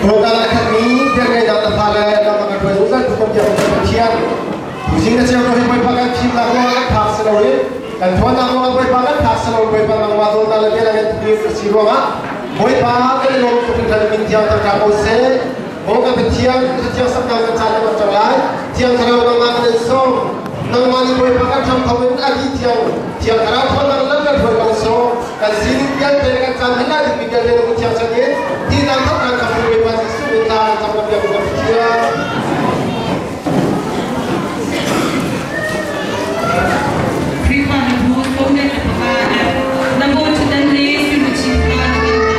Dawtnak a khatmi velngeihnak na fale lam a kan hruai zungzal tu kan biak kan Pathian. Tuzing na ceu hi Bawipa kan thimnak ruangah kan phak si loin kan ṭhawnnak ruangah Bawipa kan phak si loin Bawipa nangmah dawtnak le bia kan tuir a si ruangah Bawipa kan i lawm tuk hringhran min thiang thangṭha ko seh. Maw kan Pathian, Thiang saknak kan caan na cang lai. Thiang Thlarau nangmah kan in sawm. Nangmah nih Bawipa kan hram thawng in a dih thiang Thiang Thlarau ṭhawnnak lam kan hruai ko sawh. Kan sining vialte le kan caan hman lai dingmi vialte na thiang chan in tihnak thawknak kan Bawipa Jesuh min tla kan cam kan biak kan Pathian. Khrihfa mibu komen a paka na mo chutan le simuchin kha na kan ta.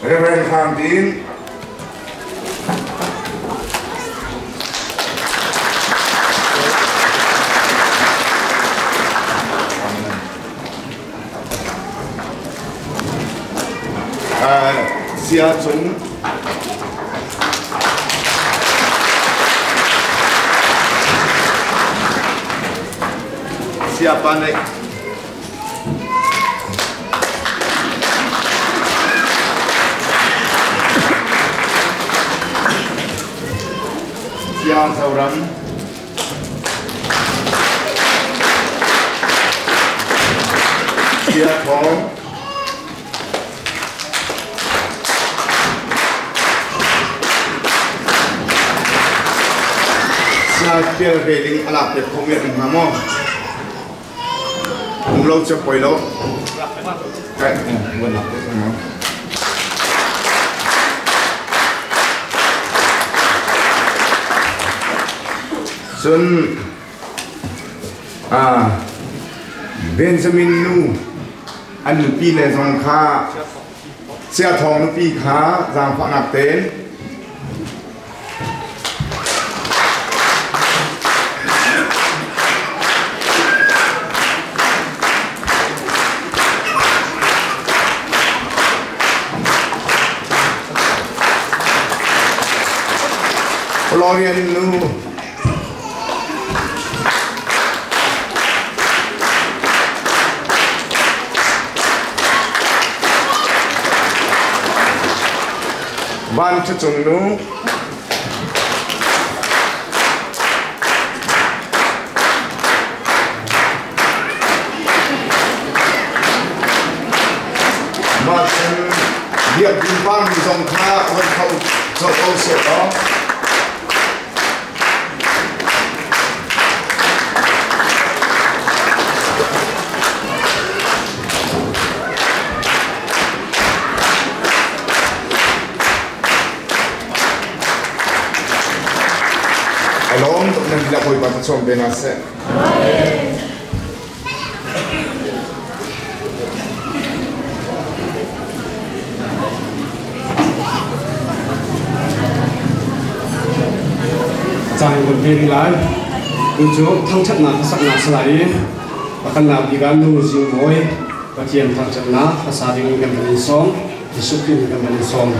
Reverend Khang Din Sia Cung Sia Pa Neih Sia Zoram Sia Thawng Sia Tial Reling alak te phung in hnga maw? Um lo cu poi lo. Kai buan lak te hnga. Cun Benjamin nu an nupi le zong kha Sia Thawng nupi kha zaangfahnak tein Florian nu Van Ṭha Nu Mah cun biakinn parmi zong kha van kho colh ko seh law A lawm tuk nan dihlak Bawipa thluachuah pe hna seh. Caan kan pe rih lai. Tu cu thangṭhatnak hlasaknak si lai i pakhatnak bik ah Nu Zing Mawi Pathian thangṭhatnak hlasa ding in kan van in sawm. Jesuh Khrih in kan van in sawm.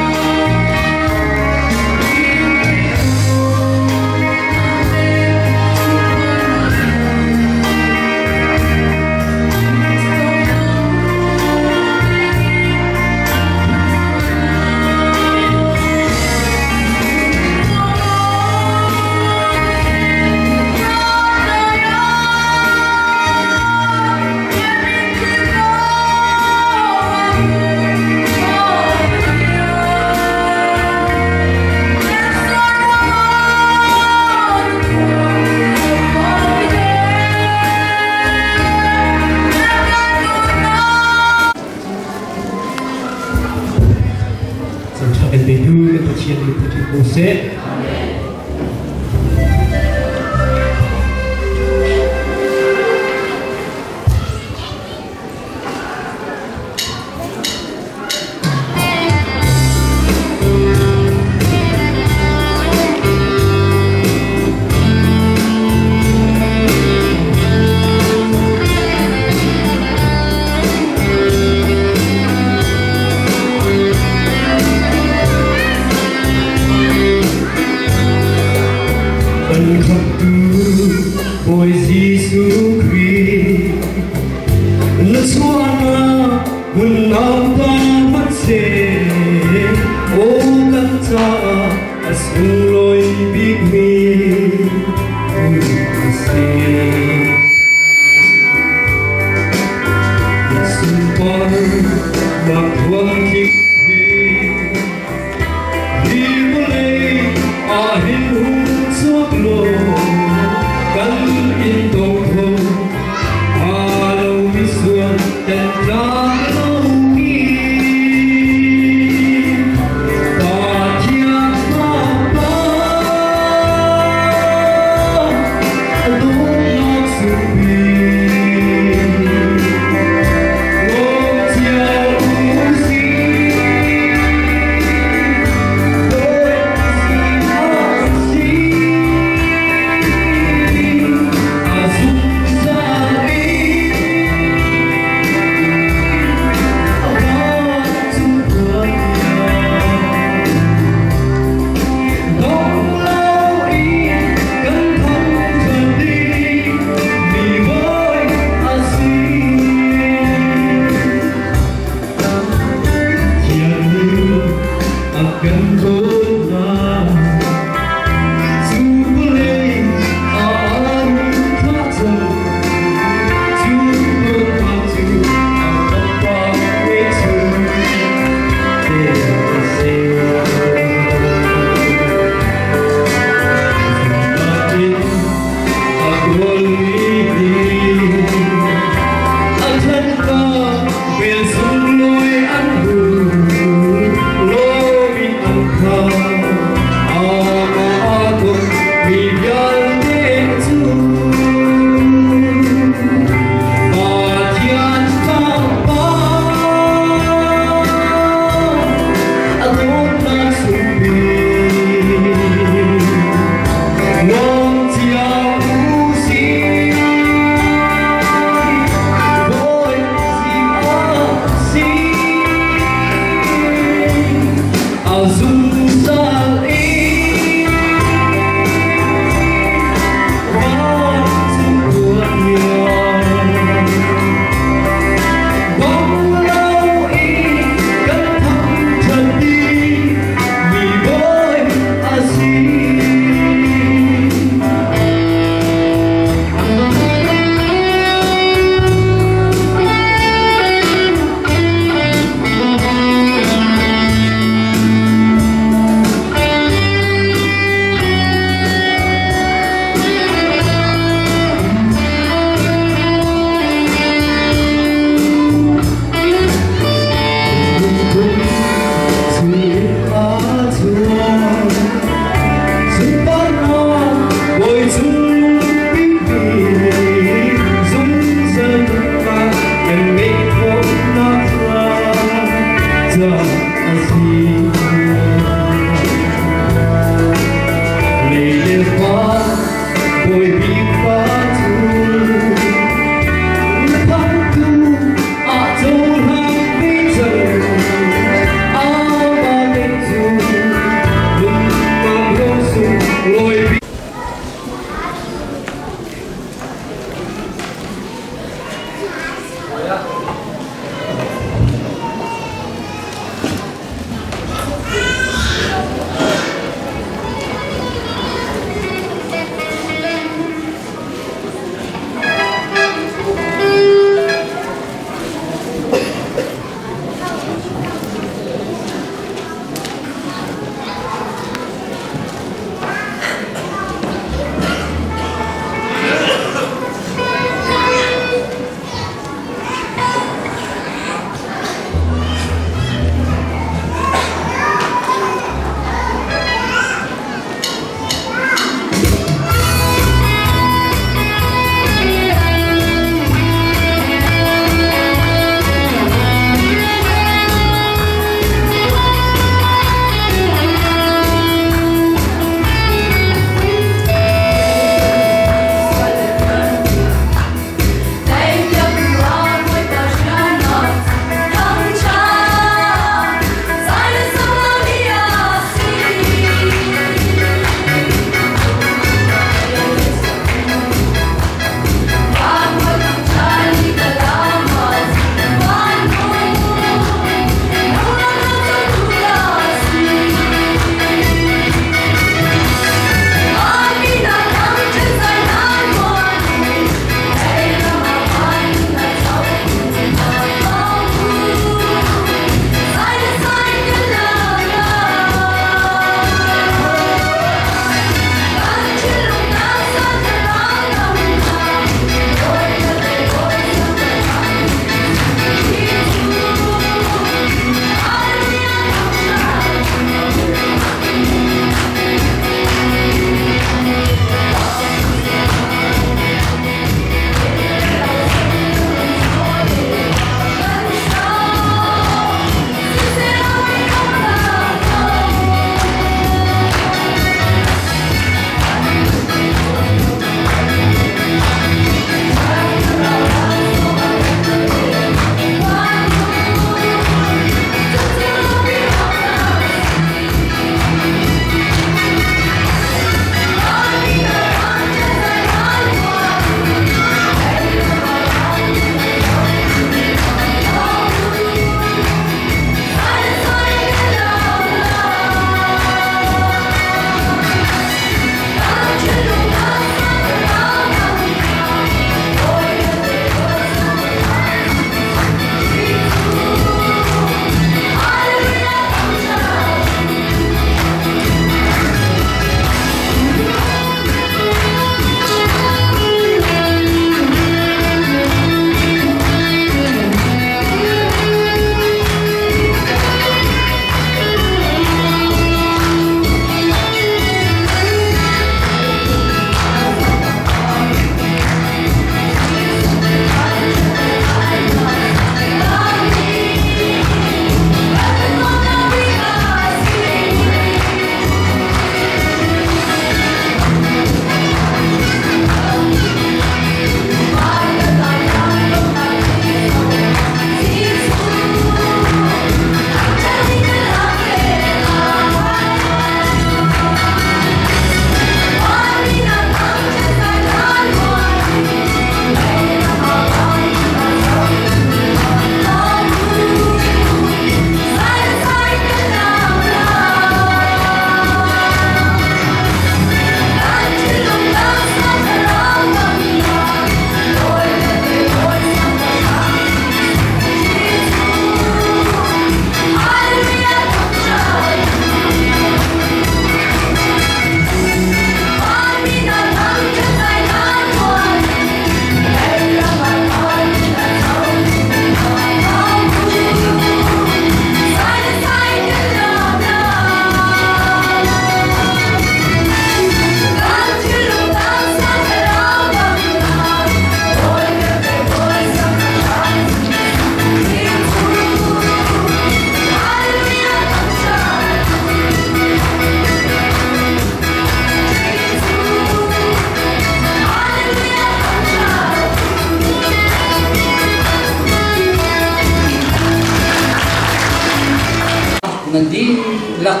Nan dihlak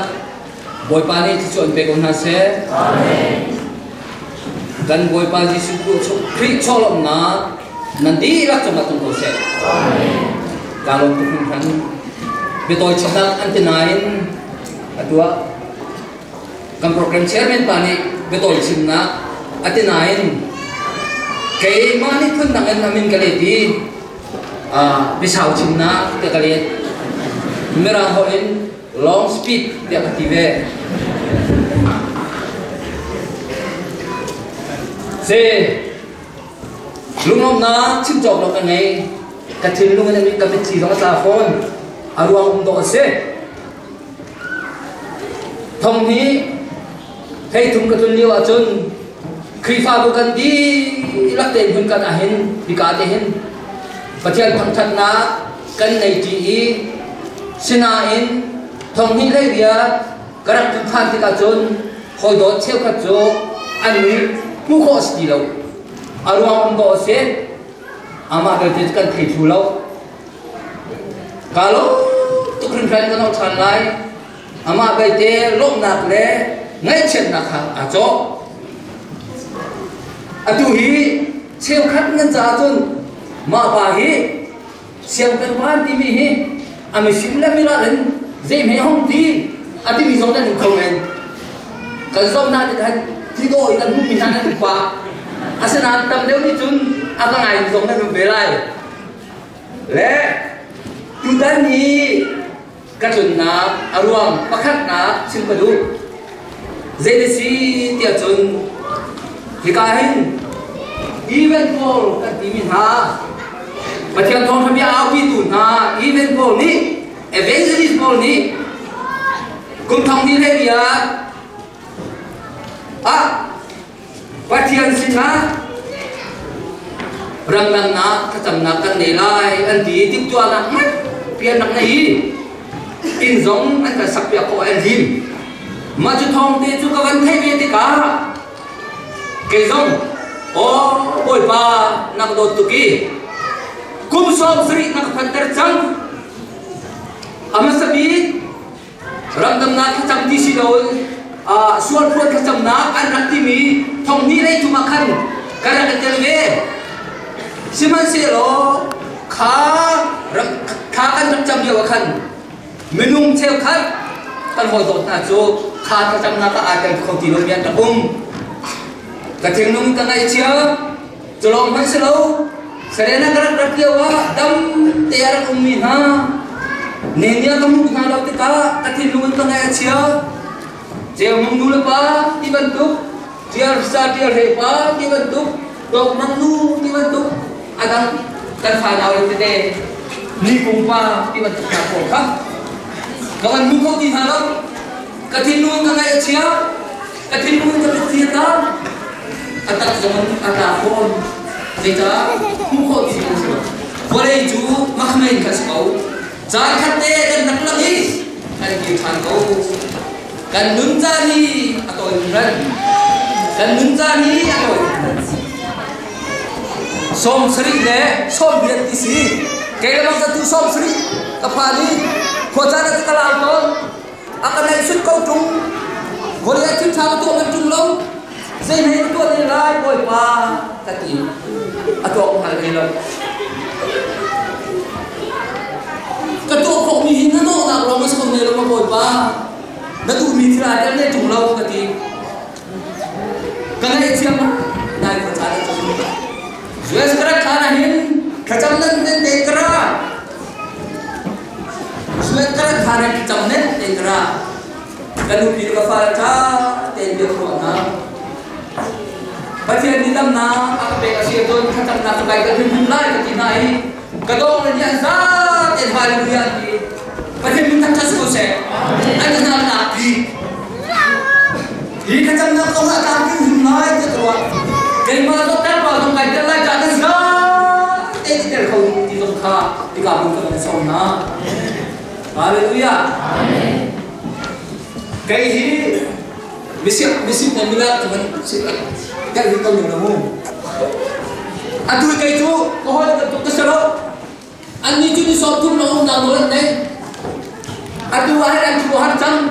Bawipa nih thluachuah in pe ko hna seh. Kan Bawipa Jesuh Khrih chawlawmnak nan dihlak cungah tlung ko seh. Kaa lawm tuk hringhran. Biatawi chimnak an ti nain atu ah kan program chairman pa nih biatawi chimnak a ti nain keimah nih phundang in amin ka let i biasau chimnak tiah ka let. Mirang holh in long speed tiah ka ti ve. Se lunglawmhnak chim cawk lo ka ngei. Ka thinlung in ka mitthli zong a tla fawn. A ruang um dawh a si. Thong hi hleithum ka tlun lio ahcun Khrihfabu kan dihlak tein hmun kan ahhin hika te hin Pathian thangṭhatnak kan nei ṭi i sinain thonghnih hlei riat ka rak tlun ṭhan tikah cun hawi dawt cheukhat cu an mui hmuh khawh a si ti lo. A ruang um dawh a si. Amah belte cu kan thei thlu lo. Kaa lawm tuk hringhran kan hong ṭhan lai. Amah belte lawmhnak le ngaihchiatnak kha aa cawh. Atu hi cheukhat nan caah cun mah pa hi siangpahrang timi hi a mihrim le miral in zeihme hong ti a timi zong nan um kho men. Kan zoh hna tikhan thi dawh in kan hmuhmi hna nan um pah. Asinain tam deuh nih cun a ka ngai zong nan um ve lai. Le tutan hi ka tlunnak a ruang pakhatnak chim ka duh. Zei si tiah cun hika hin event pawl kan timi hna Pathian thawngṭha bia aupitu hna event pawl nih evangelist pawl nih kum thong ni le bia ah Pathian sinah ramdangnak thlacamnak kan nei lai an ti i timhtuahnak nganpi an rak nei i inn zong an kan sakpiak khawh an lim. Mah cu thawng te cu ka van theih ve tikah kei zong aw Bawipa na ka dawt tuk i kum 70 na ka phanter cang. A hmasa bik Ramdamnak thlacam ti si loin sualphuan thlacamnak an rak timi thonghnih lei thum ah khan ka rak i tel ve. Sihmanhsehlaw kha kha kan rak cam lio ah khan minung cheukhat kan hawi dawt hna cu kha thlacamnak ah aa tel kho ti lomi an rak um. Ka thinlung ka ngaihchia cu lawng hmanh si lo Serena ka rak rat lio ah dam te a rak ummi hna Nehemiah ka hmuh hna lo tikah ka thinlung in ka ngaih a chia. Ceu Mung nu le pa ti bantuk, Tial Sa Tial Hlei pa ti bantuk, Tawk Mang nu ti bantuk, a dang kan fanau le tete Ni Kung pa ti bantuk hna pawl kha ka van hmu kho ti hna lo. Ka thinlung in ka ngaih a chia. Ka thinlung in ka mitthli a tla. A tak zong in a tla fawn. Zeicah hmuh khawh ti si lo. Vawlei cu makhamei in khan si ko. Caan khat te kan rak lang i kan kir ṭhan ko. Kan nun caan hi a tawi hringhran. Kan nun caan hi a tawi hringhran. 70 le 18 ti si. Kei le bang tu 70 ka phan i khua caan ah ka lau tawn. A ka naih sut ko ṭung. Vawlei ah thil ṭha ka tuah manh ṭung lo. Zei hei ka tuah ne lai Bawipa ka ti. A tuah hngal hlei lo. Ka tuah khawhmi hi na nawhnak lawng a si ko ne lo ma Bawipa. Na duhmi thil aa tel ne ṭung lo ka ti. Ka ngaihchiam nai khua caan ah cun. US ka rat hlan ah hin thlacam nan nan te ka ra. US ka rat hlan ah thlacam nan te ka ra. Ka nupi le ka fale ṭha tein bia ka ruah hna. Pathian nih damnak a ka pek a si ahcun thlacamnak ka kai ka hrimhrim lai ka ti hna i ka dawng le nih an za tein hallelujah an ti. Pathian min thangṭhat si ko seh. An hna nak pi. Hi thlacamnak zong ah tlamtling hrim lai tiah ka ruah. Keimah zong tlangpa zong kai tel lai ca nan za tein i tel kho ti zong kha hika hmun ka van sawm hna. Hallelujah. Kei hi misip misip na mila tu man sip tel hi ko nu mu. Atu kei cu ka hoi bantuk ka si lo. Annih cu ni 30 lawng umnak nawl an nei. Atu ah hin an thu Har cang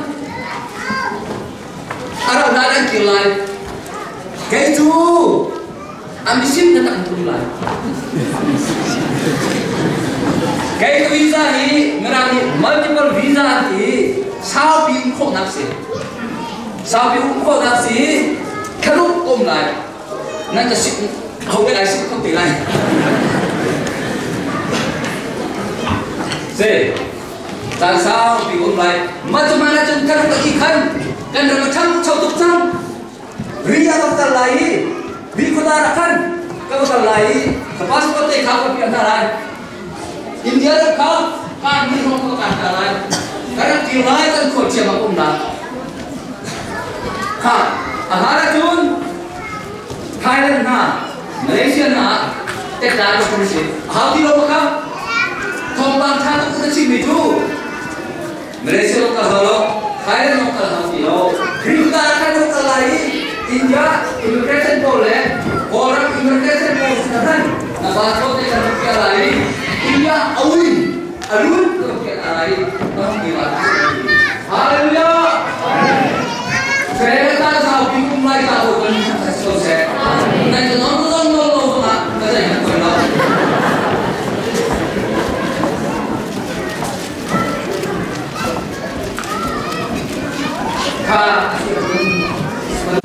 arau hlan an kir lai kei cu a misim na tak tu lai kei ka visa hi mirang nih multiple visa an ti saupi um khawhnak si saupi um khawhnak si thlaruk um lai nan ka sik ho ke lai sik kho te lai se caan saupi um lai ma cu mana cun thlaruk a ki khan kan ram a ṭhang cho tuk cang ri a ka kal lai i ri khuadar ah khan ka va kal lai i ka passport te kha ka piah hna lai India ram kha kan ni hrawng ka kan ta lai ka rak kir lai kan khual thiam ah um lai kha a hlan ahcun Thailand hna Malaysia hna tetla ka phun si hau ti lo kha thawngpang tha tuk ka chim mi cu Malaysia lawng kal hau lo Thailand lawng kal hau ti lo Rimka khan lawng kal lai i India immigration pawl le Kawlram immigration pawl sinah khan na passport te kan piah lai i India awin alun kan piah lai i kan ti lai. Hallelujah! Fere ta sau pi kum lai ta ko kan khat so se. Nai to non non non lo ma ka zai na koi lo. Kha Christmas.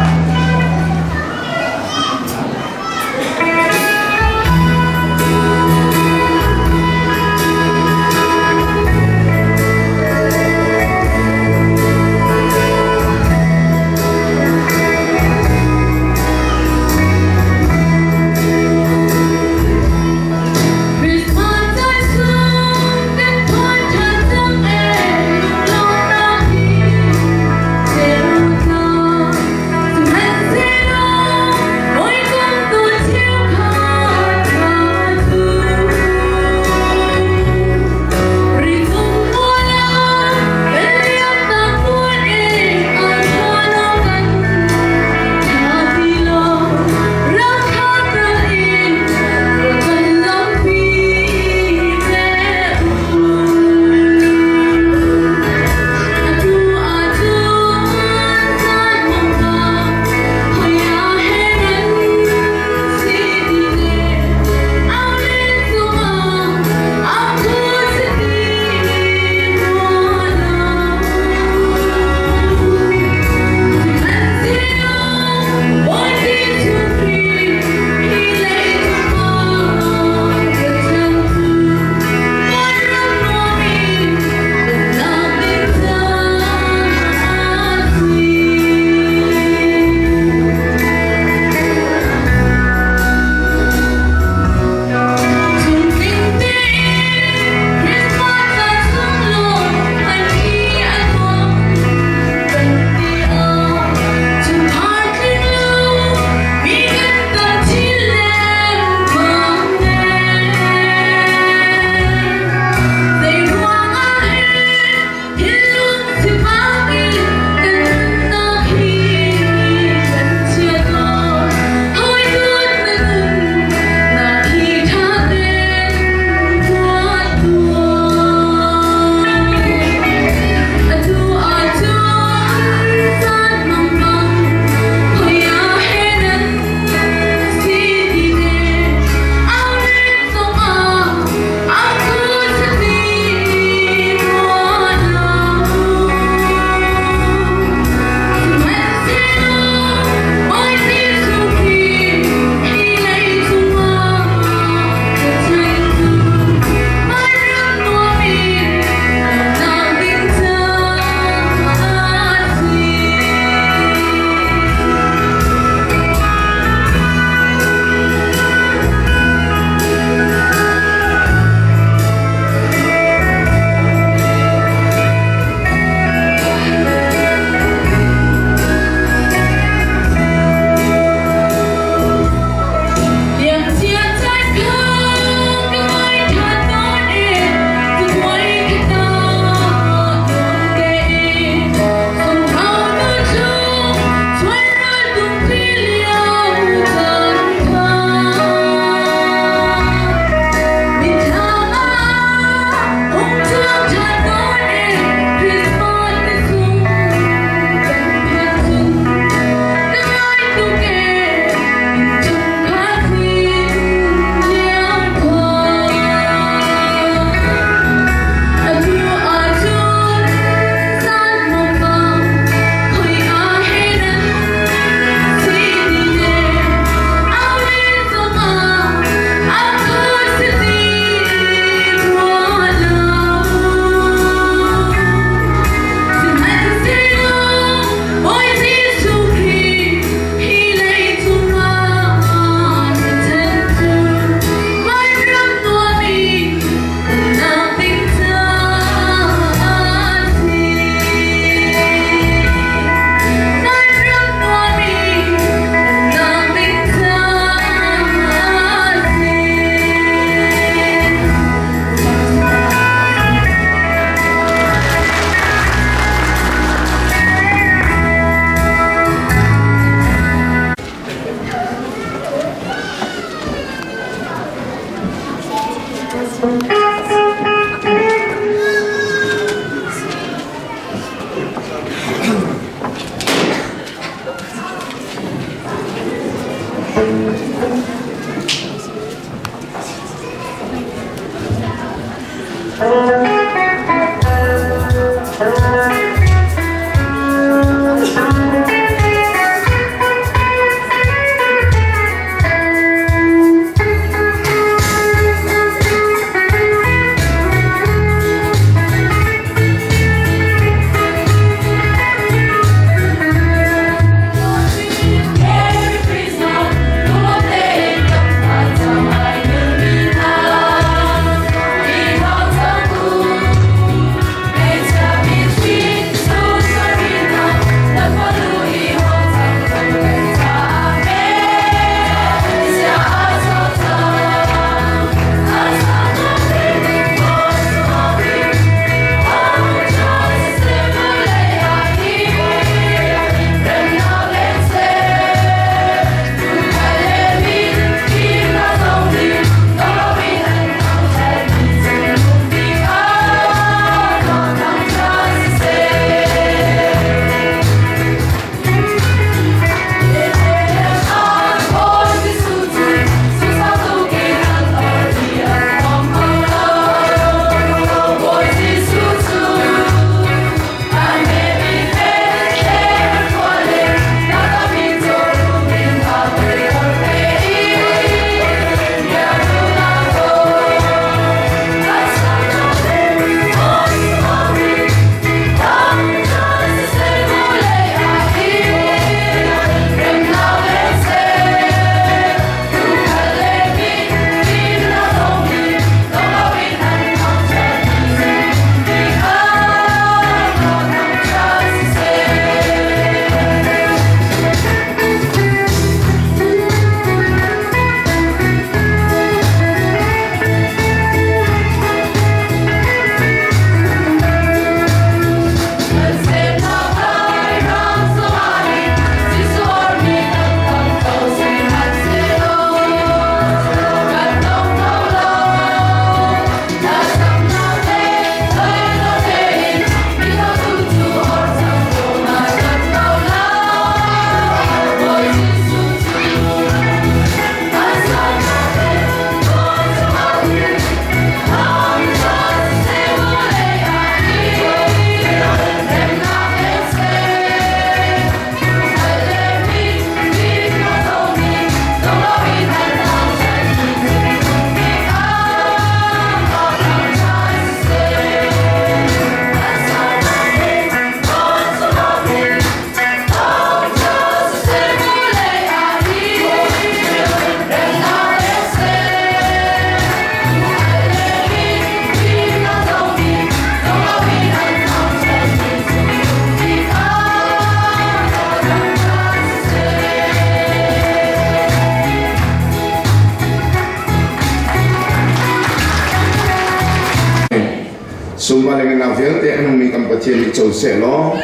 cangmi kan Pathian nih co seh law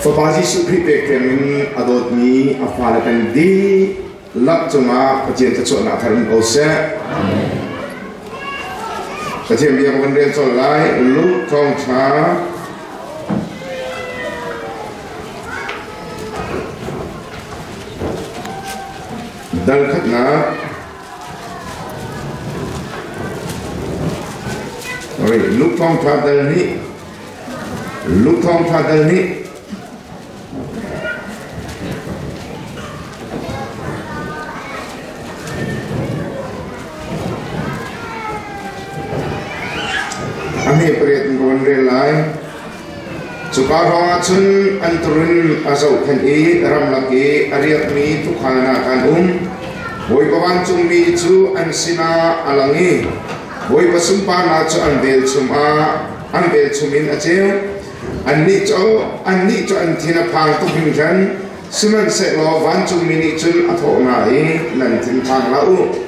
Fapa Jesuh Khrih pek tiangin a dawtmi a fale kan dihlak cungah Pathian thluachuahnak thar um ko seh. Pathian bia ka van rel colh lai. Luke thawngṭha dal khatnak sorry Luke thawngṭha dal hnih Luke thawngṭha dal hnih A hme pariat in ka van rel lai. Cuka hrawngah cun an turun a zohkhenh i ramlak i a riakmi tuukhal hna kha an um. Bawipa vancungmi cu an sinah a lang i Bawipa sunparnak cu an velchum ah an velchum in a ceu. Annih cu annih cu an thin a phang tuk hringhran, sihmanhsehlaw vancungmi nih cun a thawh hna i, Nan thin phang hlah u.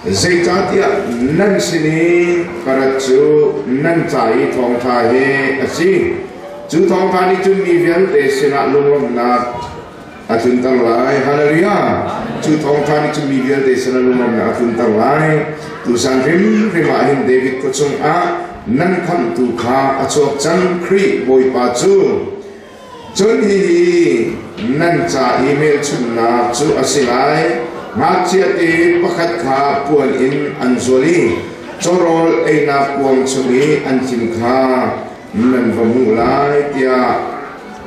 Zeicahtiah nan sin i ka rat cu nan ca i thawngṭha hi a si. Cu thawngṭha nih cun mi vialte sinah lunglawmhnak a tlunter lai. Hallelujah! Cu thawngṭha nih cun mi vialte sinah lunglawmhnak a tlunter lai. Tusan hrimhrim ah hin David khua chungah nan khamhtu kha a chuak cang, Khrih Bawipa cu. Cun hihi nan ca i hmelchunhnak cu a si lai: ngakchiate pakhat kha puan in an zual i cawrawl einak kuang chung i an thin kha nan va hmuh lai, tiah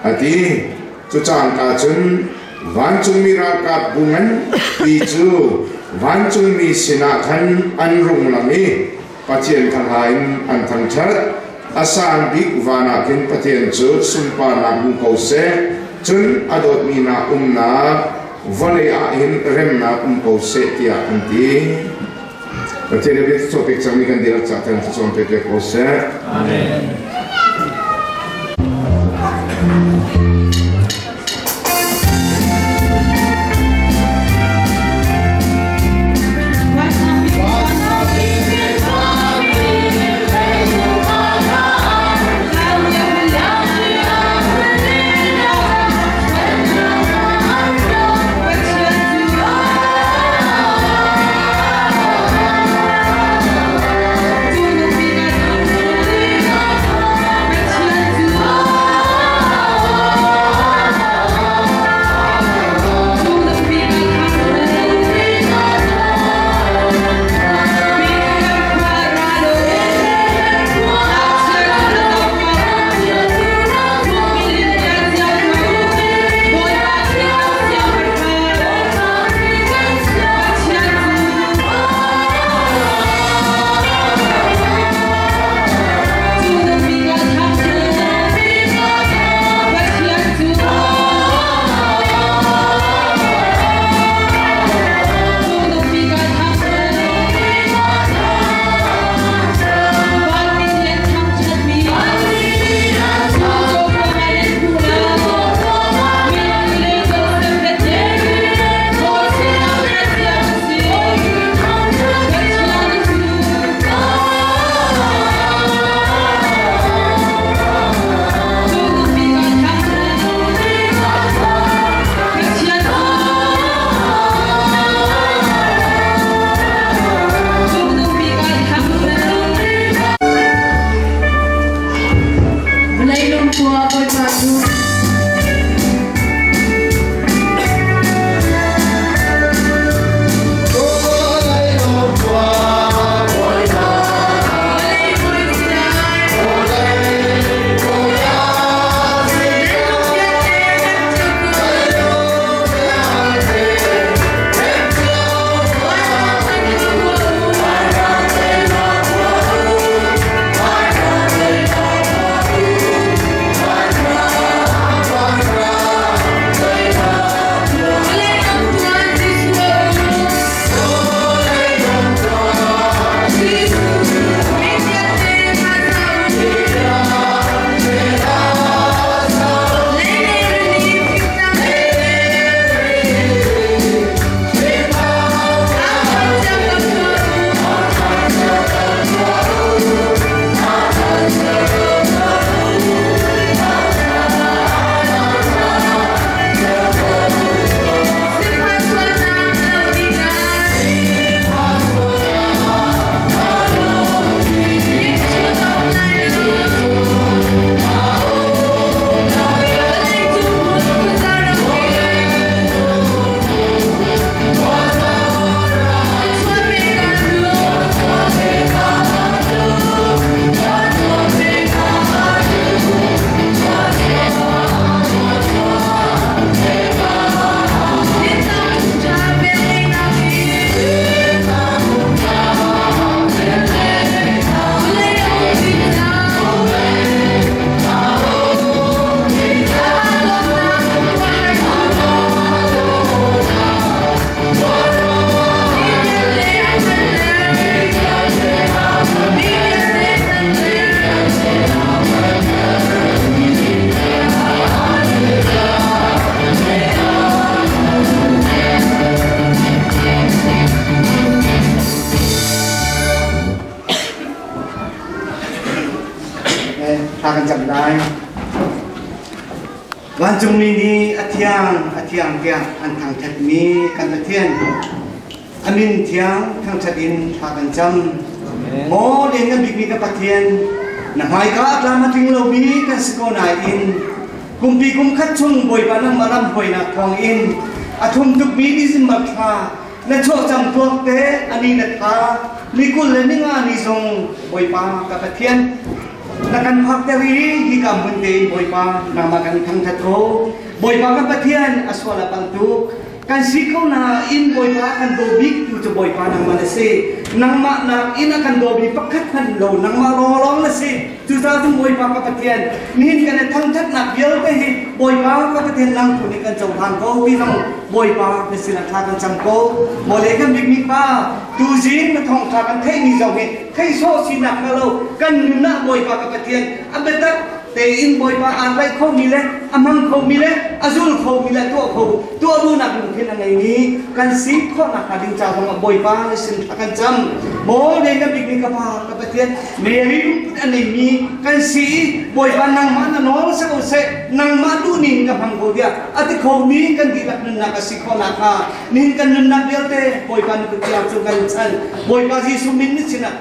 a ti. Cu cangka cun vancungmi ralkap bu nganpi cu vancungmi sinah khan an rung lang i Pathian kha hla in an thangṭhat. A sang bik van ah khin Pathian cu sunparnak hmu ko seh, cun a dawtmi hna umnak vawlei ah hin remnak um ko seh tiah an ti. Pathian nih bia caw pek cangmi kan dihlak cah kan cawn pek ko seh. Amen. Thla kan cam lai. Vancungmi nih a thiang, a thiang tiah an thangṭhatmi kan Pathian, a min thiang thangṭhat in thla kan cam. Maw lianngan bikmi ka Pathian, na hmaika a tlam a tling lomi kan si ko nain kumpi kum khat chung Bawipa nangmah lam hruainak thawngin a thum tukmi December thla na chuah cang tuak te ani na tha ni 20 le ni nga ni zong Bawipa ka Pathian na kan phakter i hika hmun tein Bawipa nangmah kan thangthat ko. Bawipa kan Pathian a sual a palh tuk. Kan si ko nain Bawipa kan daw bik tu cu Bawipa nangmah na si. Nangmah nakin a kan daw mi pakhat hmanh lo nangmah lawnglawng na si. Cucaah cun Bawipa ka Pathian nihin kan i thangthatnak vialte hi Bawipa ka Pathian nang tu nih kan cohlan ko ti zong Bawipa na sinah thla kan cam ko. Mawle kan bikmi pa tuzing na thawngtha kan theihmi zong hi Theih sawh sinak hnga lo kan nun ah Bawipa ka Pathian a biatak tein Bawipa aa tlaih khomi le a hmang khomi le a zul khomi le tuah kho tuah duhnak lungthin a ngeimi kan si khawhnak hnga ding ca zongah Bawipa na sin thla kan cam. Maw nei na bikmi ka Pa ka Pathian Mary lungput a neimi kan si i Bawipa nangmah na nawl si ko seh nangmah duhning ka hmang ko tiah a ti khomi kan dihlak nunnak a si khawh nakhnga Nihin kan nunnak vialte Bawipa na kut tiang cu kan chan. Bawipa Jesuh min na sinah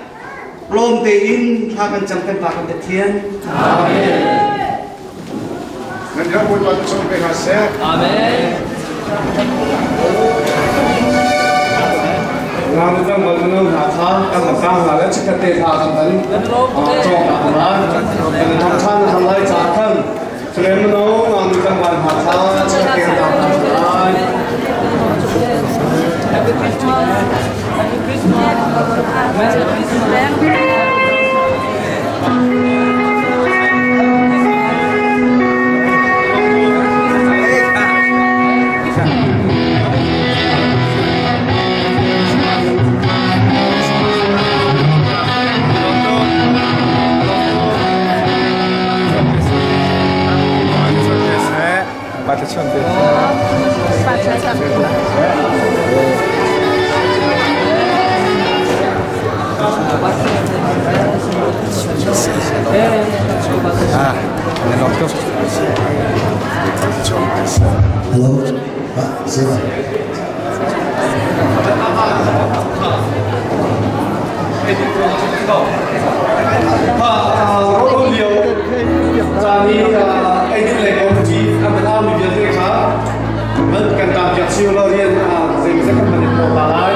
lawm tein thla kan cam kan Pa kan Pathian. Amen. Nan ram Bawipa cu sung pe hna seh. Amen. Ngam kan bal no hna kha kan kang hna le chikkhat te thla kan tan cawk hna kan thang than hang lai ca khan Slemno ngam kan bal hna kha chikkhat te thla kan lai. Happy Christmas. Happy Christmas. Merry Christmas. Hello, Pak, siapa? Rawlulh lio caan i eidin lei committee an kan aumi vialte kha kan kaampiak cio lo rian zeimawzat kan van in tuah ta lai.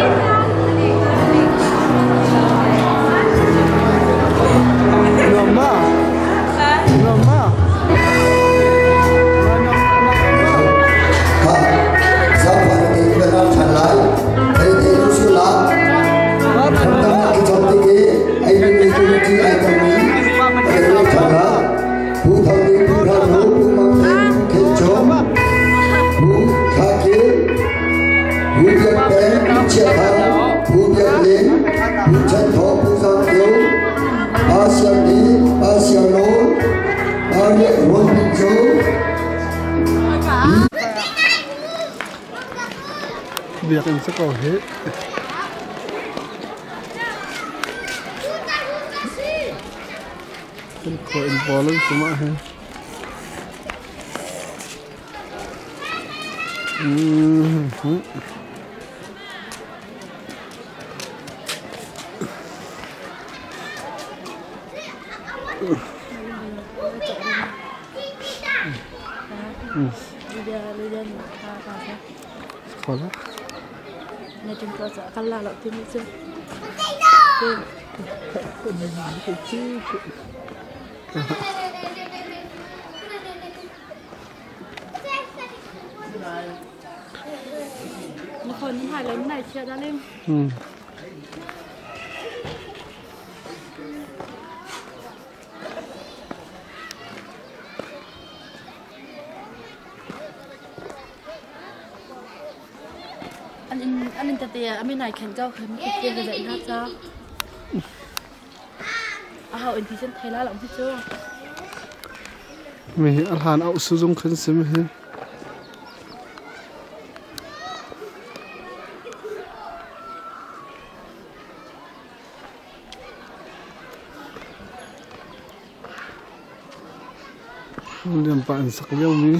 Biakinn si ko hih. Kan khua in pawl an si mah hi. Sekolah. An in tete a min ai khen ko khen te ka dai na cha. A hau in ti chen thai la lo ti chu. Mi hi a hlan au su zung khan sim hi. Lian pa an sak lio mi.